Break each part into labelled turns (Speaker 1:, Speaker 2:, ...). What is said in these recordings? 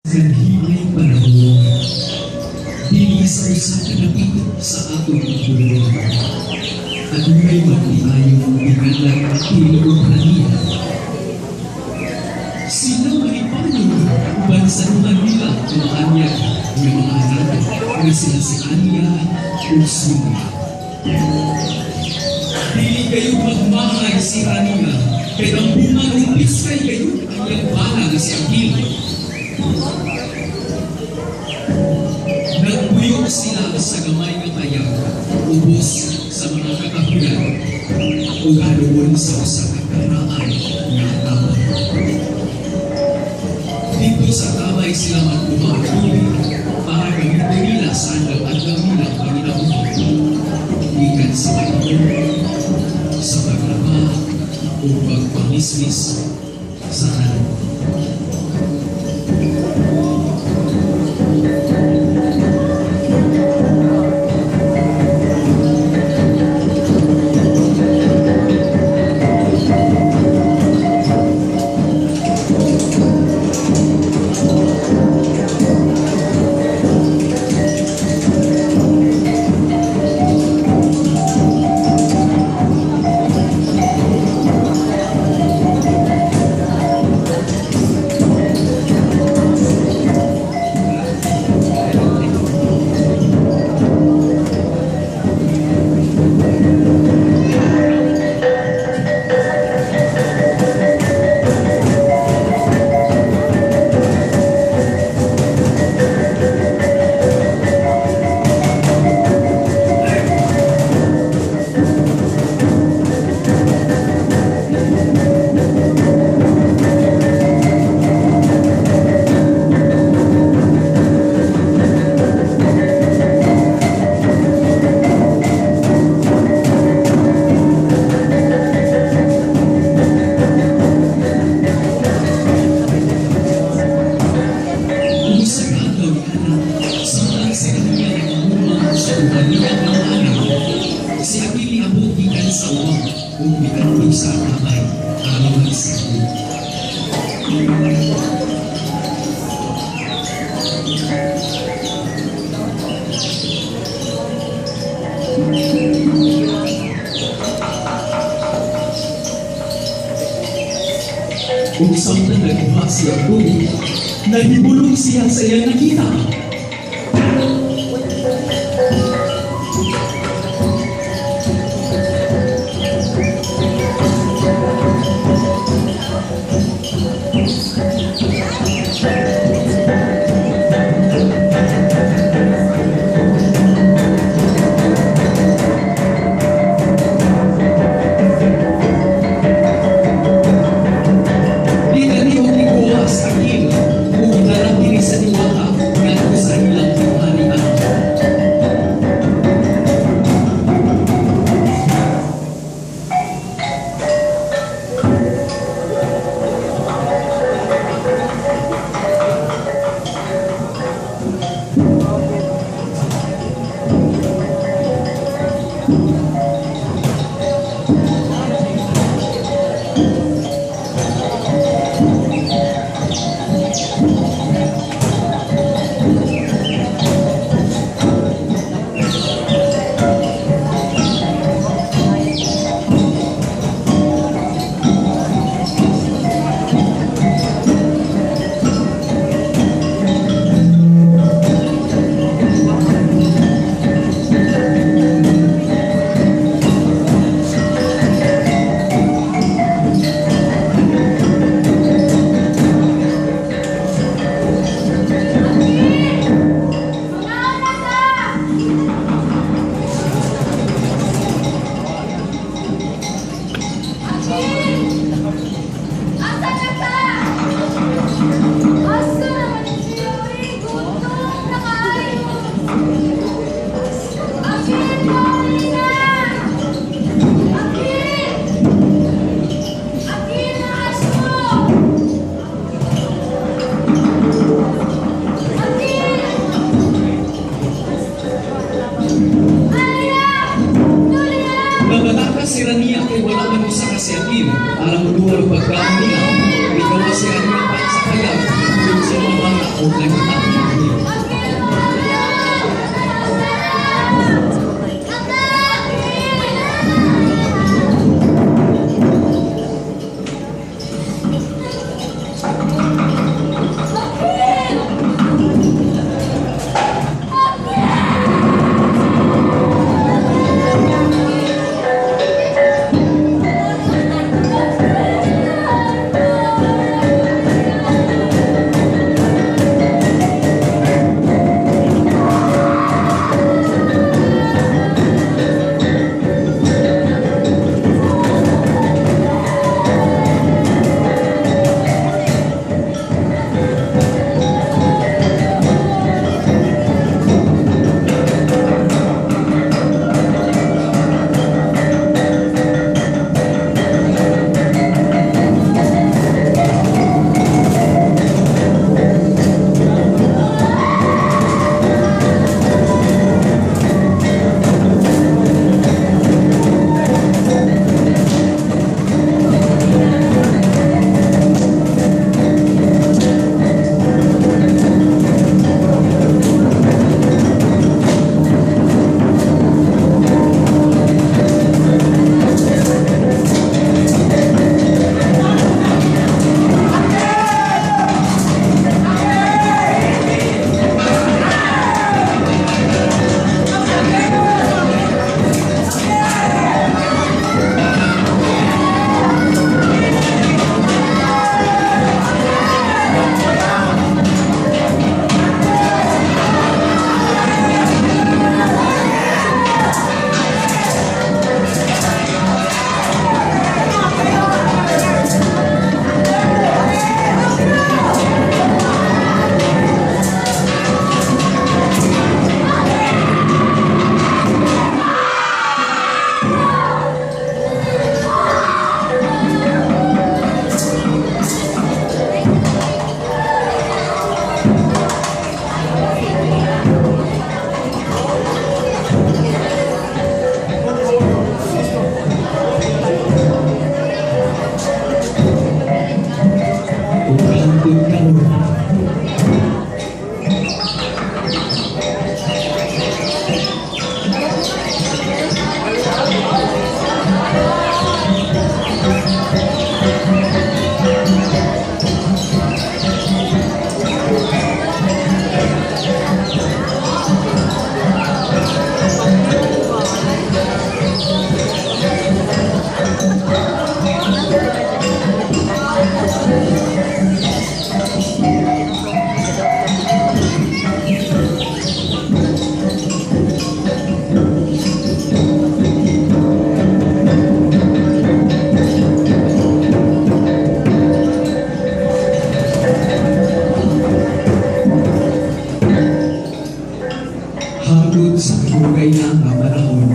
Speaker 1: Kanhinay panahon, dinhi sa usa ka dapito sa atong igsuon, adunay magtiayong ginganlan Akil ug Rania. Sila malipayon uban sa duha nila ka maanyag nga mga anak nga sila si Anya ug Sonia. Dili gayud magmahay si Rania kay dambungan ug piskay gayud ang iyang bana nga si Akil. Nagpuyo sila sa gamay nga payag ubos sa mga kakahuyan ug haluon sa usa ka karaan nga atabay. Didto sa atabay sila magkuha og tubig para gamiton nila sa adlaw-adlaw nilang panginabuhi. Gikan sa pag-inom, sa paglaba, ug pagpangisngis sa tanom. Ug usa ka adlaw niana, samtang si Rania nagahuma sa duha niya ka mga anak, si Akil niabot gikan sa uwang ug miadto sa atabay aron magsago. Ug samtang nagkuha siya og tubig, nahibulong siya sa iyang nakita. Gidali og gikuha si Akil ug gidala kini sa diwata ngadto sa ilang gingharian. ug nangita ni Akil. Ug hangtod karon, hangtod sa kadugay na nga panahon,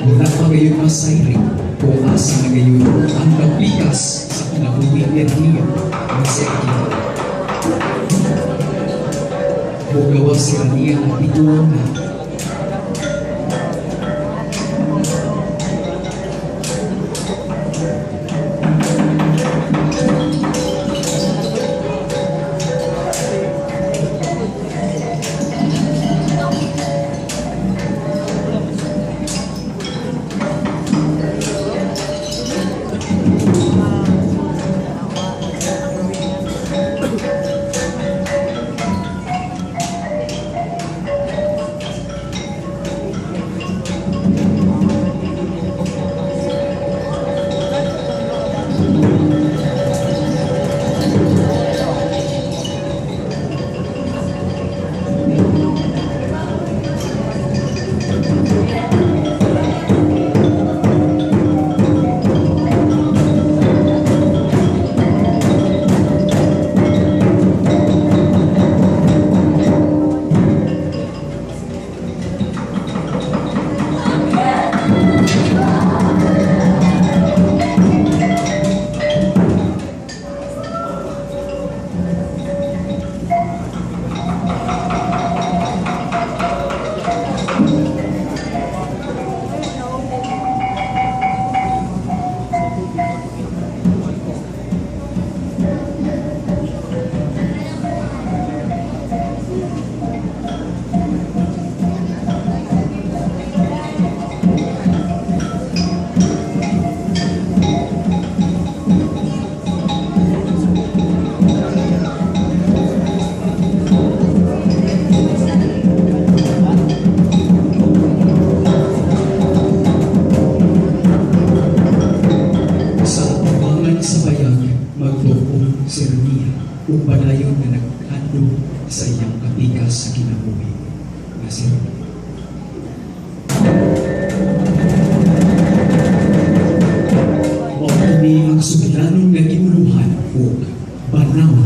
Speaker 1: wala pa gayud masayri kung asa na gayud ang kapikas sa kinabuhi ni Rania nga si Akil. Mugawas si Rania nga tiguang na. ug padayon nga naghandom sa iyang kapikas sa kinabuhi nga si Ronnie. Mao kini ang sugilanon nga giuluhan og Banawe.